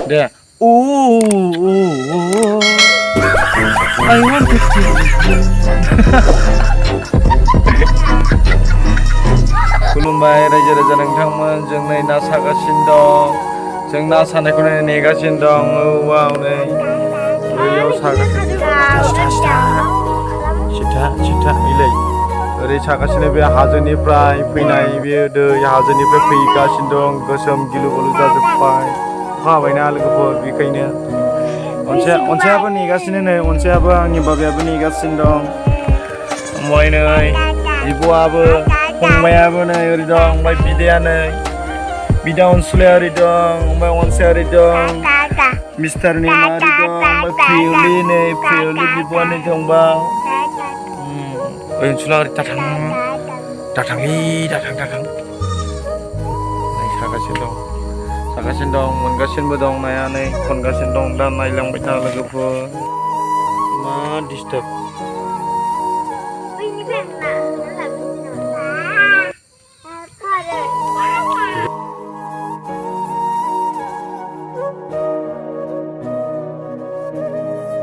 เด้ออู้I want to kiss खुलुमबाय रायजो राजा नोंथांमोन जों नै ना सागासिनो दं जों ना सानायखौनो नेगासिनो दं वाव नै बैयाव सिथा इलै ओरै सागासिनो बे हाजोनिफ्राय फैनाय बे दै हाजोनिफ्राय फैगासिनो दं गोसोम गिलु बालु जाजोब्बाय हाबायना लोगोफोर बेखायनो अनसायाबो नेगासिनो नै अनसायाबो आंनि बाबायाबो नेगासिनो दं ओमफ्राय नै बिब'आबो फंबायाबो नै ओरै दं ओमफ्राय बिदाया नै बिदा अनसुलाया ओरै दं ओमफ्राय अनसाया ओरै दं मिस्टार नेमा ओरै दं ओमफ्राय प्रियलि बिब'आ नै दंबा अनसुला ओरै दाथां नै सागासिनो दं मोनगासिनोबो दं नाया नै खनगासिनो दं दा नायलांबाय था लोगोफोर मा डिस्टार्ब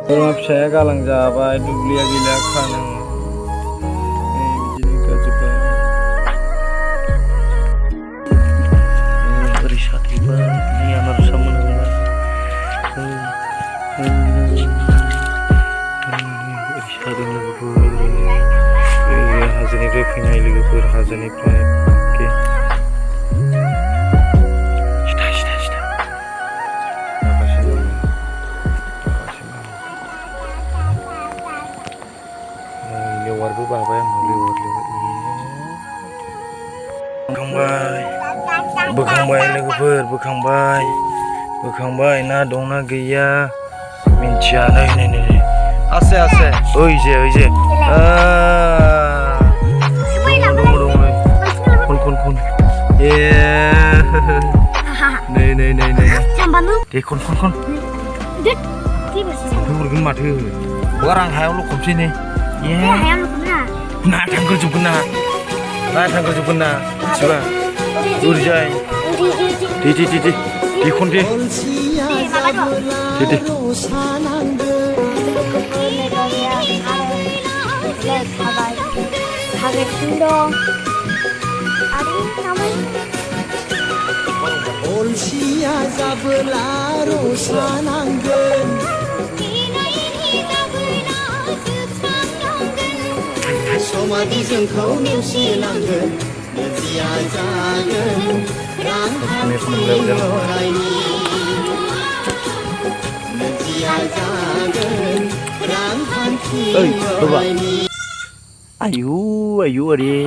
बोरमा फिसाया गालांजाबाय दुब्लिया गैला खानो बिदिनो गाजोब्बाय ओरै साथैबाय नै आनारसा मोनहांबाय ओरै सादों लोगोफोर हाजोनिफ्राय फैनाय लोगोफोर हाजोनिफ्राय लेवारबो बाबाय आंनाव लेवार बोखांबाय लोगोफोर बोखांबाय ना दंना गैया मिन्थिया नै आसे ओइजे दङ खन ए नै दे खन हरगोन माथो हगार आं हायाव लखबसै नै ना थांग्रोजोबगोन ना मिथिबा ओरैजाय दे खन दे अलसिया जाबोला रसा नांगोन समादि जोंखौ नेवसिलांगोन नोजिया जागोन रांखान्थि अरायनि नोजिया जागोन रांखान्थि अरायनि आयु अरे